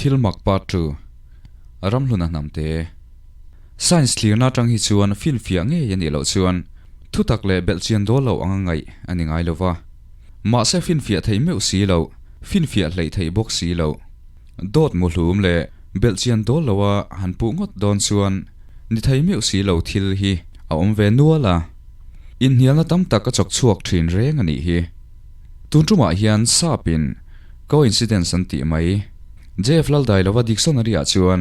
Thil mak part 2, Ramhluna Hnamte. Science thlirna atang hi chuan finfiah ngei a nih loh chuan thutak leh belhchian dawl lo anga ngaih a ni ngai lova. Mahse finfiah thei meuh si loh, finfiah hleih theih bawk si loh. Dawt muhlum leh belhchian dawl loa han puh ngawt dawn chuan ni thei meuh si lo thil hi a awm ve nual a. Inhnialna tam tak a chawk chhuak thin reng a nih hi. Tun tumah hian sapin coincidence an tih mai. JF Laldailova dictionary ah chuan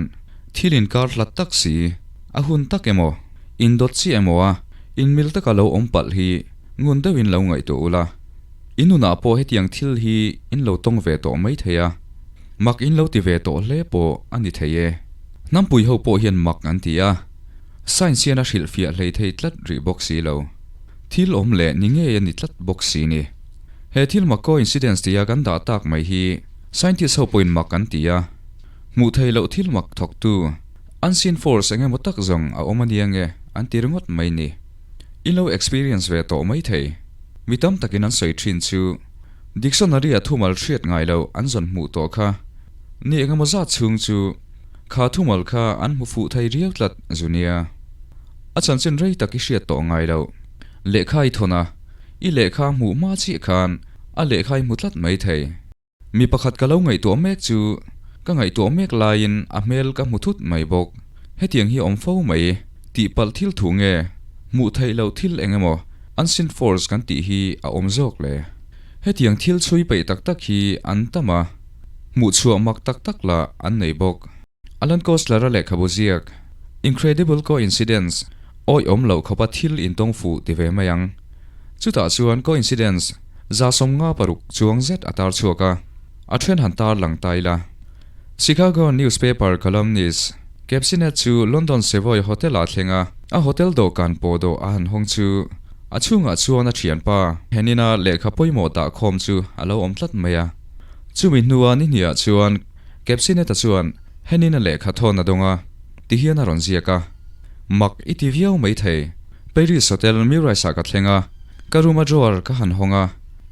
thil inkar hlat tak si, a hun tak emaw, indawt chiah emaw a inmil taka lo awm palh hi ngun deuhin lo ngaihtuah ula. In nunah pawh hetiang thil hi in lo tawng ve tawh mai thei a, mak in lo ti ve tawh hle pawh a ni thei e. Hnampui ho pawh hian mak an ti a, science hian a hrilhfiah hlei thei tlat rih bawk si lo. Thil awm leh ni ngei a ni tlat bawk si ni. He thil mak coincidence tia kan dah tak mai hi scientist ho pawhin mak an ti a, hmuh theih loh thil mak thawktu unseen force eng emaw tak zawng a awm a nia nge an ti ringawt mai ni. In lo experience ve tawh mai thei. Mi tam takin an sawi thin chu dictionary a thumal hriat ngai loh an zawn hmuh tawh kha ni eng emaw zat chhung chu kha thumal kha an hmu fuh thei riau tlat zu nia. A chanchin rei tak i hriat tawh ngai loh. Lehkha i thawn a, i lehkha hmuh hma chiah khan a lehkha i hmu tlat mai thei. Mi pakhat ka lo ngaihtuah mek chu ka ngaihtuah mek laiin a hmel ka hmu thut mai bawk. Hetiang hi awm fo mai, tihpalh thil thu nge, hmuh theih loh thil eng emaw unseen force kan tih hi a awm zawk le. Hetiang thil chhui peih tak tak hi an tam a, hmuhchhuah mak tak tak lah an nei bawk. Alan Kostler-a lehkhabu ziak, Incredible Coincidence, Awih awm loh khawpa thil intawng fuh ti ve mai ang. Chutah chuan coincidence 56 chuang zet a tar chhuak a, a then han tar lang ta ila. Chicago newspaper columnist Capsinet chu London Savoy Hotel-ah thleng a, a hotel dawhkan pawh dawh a han hawng chu a chhungah chuan a thianpa Henina lehkha pawimawh dah khawm chu a lo awm tlat mai a. Chumi hnua ni hniah chuan Capsineta chuan Henin a lehkha thawn a dawng a, ti hian a rawn ziak a. Mak i ti viau mai thei. Paris Hotel Murrais-ah ka thleng a, ka room-a drawer ka han hawng a,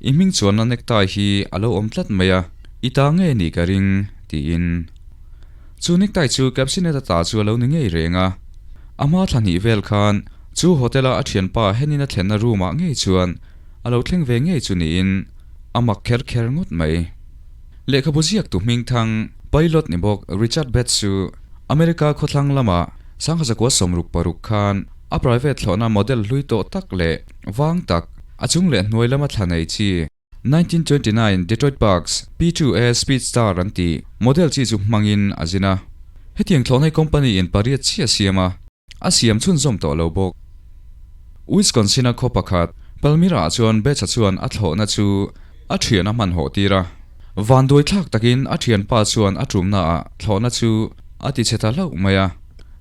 i hming chuanna necktie hi a lo awm tlat mai a, i ta ngei ni ka ring, tiin. Chu necktie chu Capsineta ta chu a lo ni ngei reng a. A hma thla hnih vel khan chu hotel-a a thianpa Henin a thlenna room-ah ngei chuan a lo thleng ve ngei chu niin a mak kher kher ngawt mai. Lehkhabu ziaktu hmingthang pilot ni bawk Richard Betts chu America khawthlang lama 1966 khan a private thlawhna model hlui tawh tak leh vang tak, a chung leh hnuai lama thla nei chi 1929 Detroit Bugs P2A Speedstar an tih model chi chu hmangin a zin a. Hetiang thlawhnai company in pariat chiah siam a. A siam chhunzawm tawh lo bawk. Wisconsin-a khaw pakhat, Palmyra-ah chuan Betsa chuan a thlawhna chu a thian a hmanhawh tir a. Vanduai thlak takin a thianpa chuan a tumnaah thlawhna chu a ti chhe ta hlauh mai a.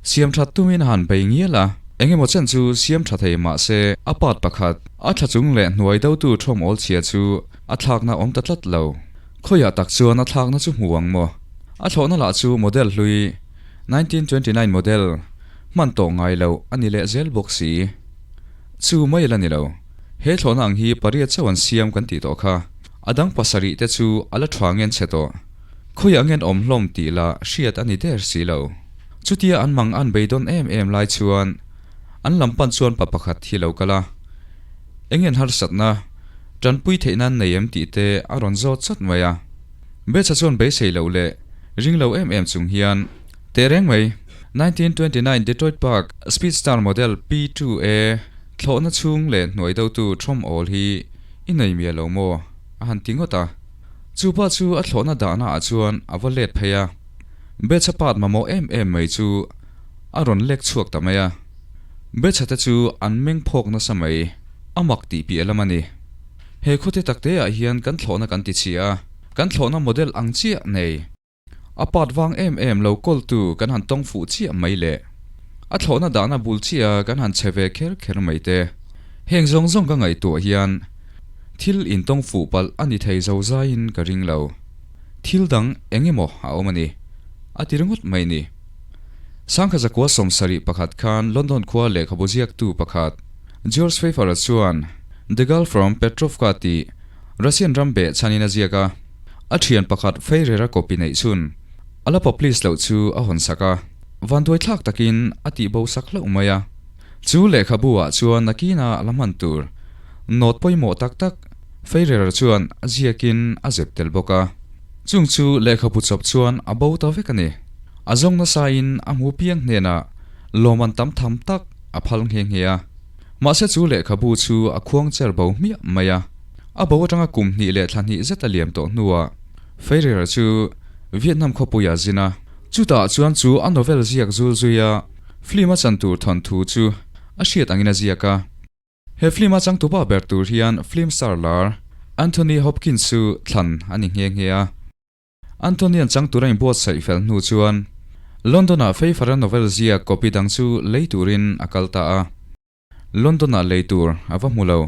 Siam that tumin a han bei ngial a, eng emaw chen chu siam tha thei mah se a part pakhat, a thla chung leh hnuai dotu thawm awl chhia chu a thlakna awm ta tlat lo. Khawiah tak chuan a thlakna chu hmu ang maw? A thlawhna lah chu model hlui. 1929 model hman tawh ngai loh a ni leh zel bawk si. Chu mai la ni lo. He thlawhna ang hi pariat chauh an siam kan tih tawh kha. A dang pasarih te chu a la tha ngen chhe tawh. Khawiah ngen awm hlawm tih lah hriat a ni der si lo. Chutia an mang an beidawn em em lai chuan an lam pan chuan pa pakhat hi lo kal a. Eng ngen harsatna, tanpui theihna an nei em tih te a rawn zawt chawt mai a. Betsa chuan beisei loh leh ring lo em em chung hian tehreng mai 1929 Detroit Park Speedstar Model P2A thlawhna chhung leh hnuai dotu thawm awl hi i nei miah lo maw? a han ti ngawt a. Chu pa chu a thlawhna dahna ah chuan a va let phei a. Betsa part mamawh em em mai chu a rawn lek chhuak ta mai a. Betsa te chu an meng phawk nasa mai, a mak tih piah lam a ni. He khawte takte ah hian kan thlawhna kan ti chhia a, kan thlawhna model ang chiah nei. A part vang em em lo kawltu kan han tawng fuh chiah mai le. A thlawhna dahna bul chiah kan han che ve kher kher mai te. Heng zawng zawng ka ngaihtuah hian thil intawng fuh palh a ni thei zo zaiin ka ring lo. Thil dang eng emaw a awm a ni. A ti ringawt mai ni. Sangkha zakua 71 khan London khua lehkhabu ziaktu pakhat George Pfeiffer-a chuan The Girl from Petrovka tih Russian ram beh chhanin a ziak a, a thian pakhat Feirer-a copy neih chhun. A la publish loh chu a hawn sak a, vanduaithlak takin a tihbo sak hlauh mai a. Chu lehkhabu ah chuan nakina a la hman tur note pawimawh tak tak Feirer chuan a ziakin a zep tel bawk a. Chung chu lehkhabu chawp chuan a bo ta vek a ni. A zawng nasain a hmu piang hnenah lawmman tam tham tak a phal nghe nghe a. Mahse chu lehkhabu chu a khuang cher bo hmiah mai a. A bo atanga kum hnih leh thla hnih zet a liam tawh hnuah Feirer chu Vietnam khawpuiah a zin a. Chutah chuan chu a novel ziak zul zuia film a chan tur thawnthu chu a hriat angin a ziak a. He film a changtupa ber tur hian film star lar Anthony Hopkins chu thlan a ni nghe nghe a. Anthony-a'n chang tura inbuatsaih fel hnu chuan London-ah Pfeiffer-a novel ziak copy dang chu lei turin a kal ta a. London-ah lei tur a va hmu lo.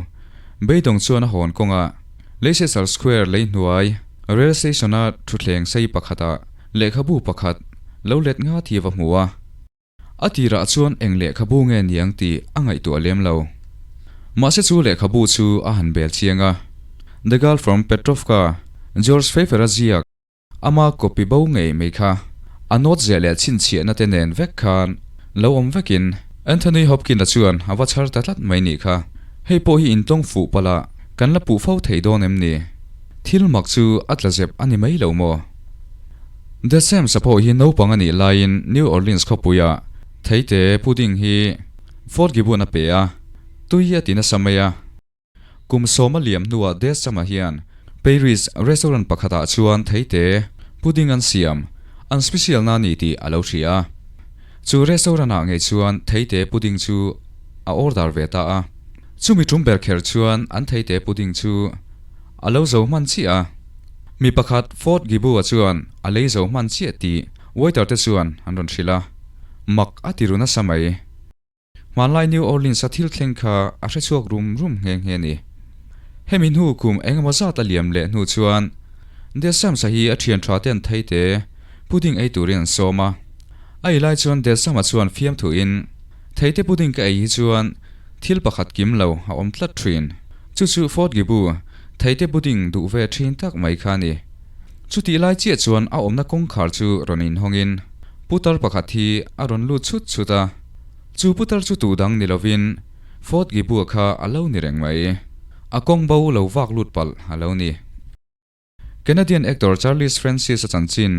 Beidawng chuan a hawn kawngah Leicester Square lei hnuai rail station-a thutthleng sei pakhatah lehkhabu pakhat lo let nga thi a va hmu a. A tirah chuan eng lehkhabu nge niang tih a ngaihtuah lem lo. Mahse chu lehkhabu chu a han bel chiang a. The Girl from Petrovka, George Pfeiffer-a ziak, ama copy bo ngei mai kha a note ziah leh chhinchhiahna te nen vek khan lo awm vekin Anthony Hopkins-a chuan a va chhar ta tlat mai nih kha. Hei pawh hi intawng fuh palh a, kan la puh fo thei dawn em ni? Thil mak chu a tla zep a ni mai lo maw? The Sam's a pawh hi naupang a nih laiin New Orleans khawpuiah theite pudding hi Fort Gibbon a pe a, tui a ti nasa mai a. Kum sawma liam hnuah The Sam-a hian Paris restaurant pakhatah chuan theite pudding an siam, an special na ni tih a lo hria a. Chu restaurant-ah ngei chuan theite pudding chu a order ve ta a. Chumi tum ber kher chuan an theite pudding chu a lo zo hman chiah a. Mi pakhat Fort Gibu-a chuan a lei zo hman chiah tih waiter te chuan an rawn hrilh a, mak a ti ru nasa mai. Hmanlai New Orleans-a thil thleng kha a hre chhuak rum rum nghe nghe a ni. Hemi hnu kum engemaw zat a liam leh hnu chuan Deshamps-a hi a thian tha te an thei te pudding ei turin an sawm a. A ei lai chuan Deshamps-a chuan fiamthuin, Theite pudding ka ei hi chuan thil pakhat kim lo a awm tlat thin. Chu chu Fort Gibu Theite pudding duh ve thin tak mai kha a ni. Chutih lai chiah chuan a awmna kawngkhar chu rawn inhawngin putar pakhat hi a rawn lut chhut chhut a. Chu putar chu tu dang ni lovin Fort Gibua kha a lo ni reng mai. A kawng bo lo vak lut palh a lo ni. Canadian actor Charles Francis-a chanchin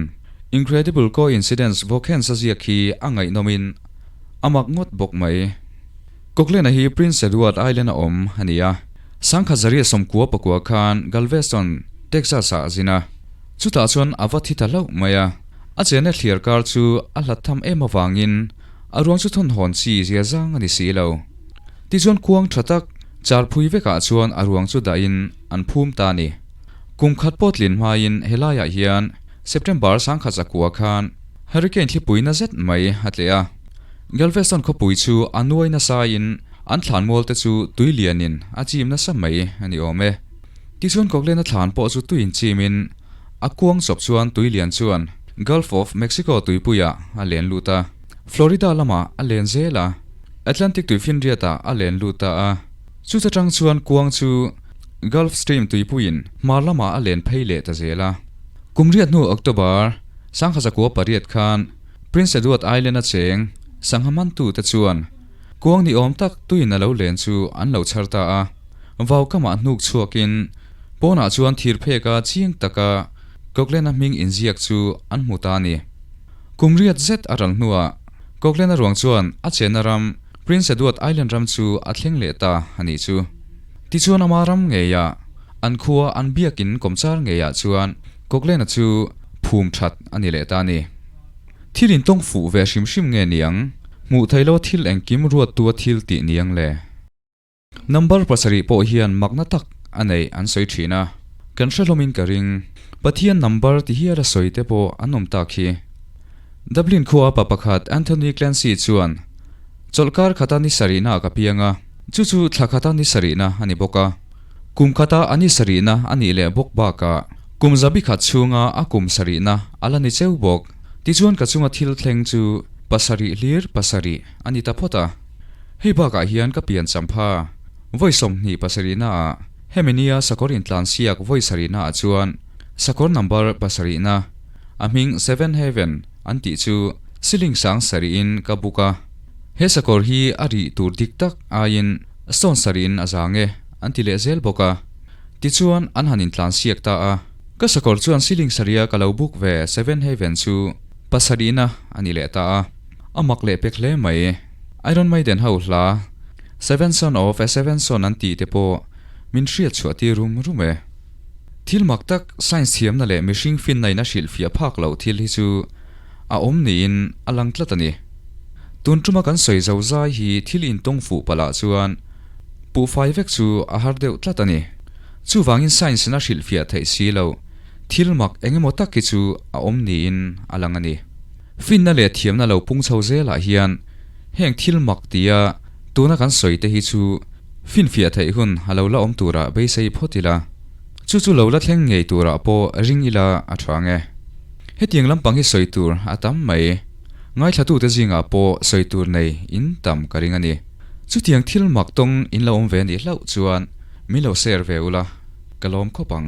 Incredible Coincidence Vawkhensa ziak hi a ngaihnawmin a mak ngawt bawk mai. Coghlan-a hi Prince Edward Island-a awm a ni a, sangkhat zariah sawmkua pakua khan Galveston, Texas-ah a zin a. Chutah chuan a va thi ta hlauh mai a, a chenna thliar kar chu a hlat tham em avangin a ruang chu thawn hawn chi zia zang a ni si lo. Tichuan kuang tha tak char phui vekah chuan a ruang chu dahin an phum ta a ni. Kum khat pawh tlin hmain helaiah hian September sangkhat zakua khan hurricane thlipui na zet mai a tleh a. Galveston khawpui chu a nuai nasain an thlan mual te chu tui lianin a chim nasa mai a ni awm e. Tichuan Coghlan-a thlan pawh chu tuiin chimin a kuang chawp chuan tui lian chuan Gulf of Mexico tuipuiah a len lut a, Florida lamah a len zel a, Atlantic tuifinriatah a len lut ta a. Chuta tang chuan kuang chu Gulf Stream tuipuiin hmar lamah a len phei leh ta zel a. Kum riat hnu October sangkhazakua pariat khan Prince Edward Island-a cheng sangha mantute chuan kuang ni awm tak tuin a lo len chu an lo chhar ta a. Vau kamah hnuk chhuakin pawnah chuan thir pheka chiang taka Coghlan-a hming inziak chu an hmu ta a ni. Kum riat zet a ral hnuah Coghlan-a ruang chuan a chenna ram Prince Edward Island ram chu a thleng leh ta a nih chu. Tichuan ama ram ngeiah an khua an biakin kawmchar ngeiah chuan Coghlan-a chu phum that a ni leh ta a ni. Thil intawng fuh ve hrim hrim nge niang? Hmuh theih lo thil engkim ruattua thil tih niang le? Number pasarih pawh hian makna tak a neih an sawi thin a, kan hre hlawmin ka ring. Pathian number ti hial a sawi te pawh an awm tak hi. Dublin khua pa pakhat Anthony Clancy chuan chawlhkar khata ni sarihna ah ka piang a, chu chu thla khata ni sarihna a ni bawk a. Kum khata a ni sarihna a nih leh bawk bakah kum zabi khat chhunga a kum sarihna a la ni cheu bawk. Tichuan ka chunga thil thleng chu pasarih hlir pasarih a ni ta phawt a. Hei bakah hian ka pian champha vawi 27 naah hemi nia sakawr intlan siak vawi sarihnaah chuan sakawr number pasarihna. A hming Seven Heaven an tih chu siling sang sarihin ka book a. He sakawr hi a rih tur dik tak aiin stone sarihin a zang e, an ti leh zel bawk a. Tichuan an han intlan siak ta a. Ka sakawr chuan siling saria ka lo book ve Seven Heaven chu pasarihna a ni leh ta a. A mak leh pek hle mai. Iron Maiden ho hla Seven Son of a Seven Son an tih te pawh min hriat chhuah tir rum rum e. Thil mak tak science thiamna leh mihring finna in a hrilhfiah phak loh thil hi chu a awm niin a lang tlat a ni. Tun tuma kan sawi zo zai hi thil intawng fuh palh ah chuan puhfai vek chu a har deuh tlat a ni. Chuvangin science in a hrilhfiah theih si loh thil mak eng emaw tak hi chu a awm niin a lang a ni. Finna leh thiamna lo pung chho zelah hian heng thil mak tia tuna kan sawi te hi chu finfiah theih hun a lo la awm turah beisei phawt ila, chu chu lo la thleng ngei turah pawh ring ila a tha ang e. Hetiang lampang hi sawi tur a tam mai. Ngaithlatute zingah pawh sawi tur nei in tam ka ring a ni. Chutiang thil mak tawng in lo awm ve nih hlauh chuan min lo share ve ula, ka lawm khawp ang.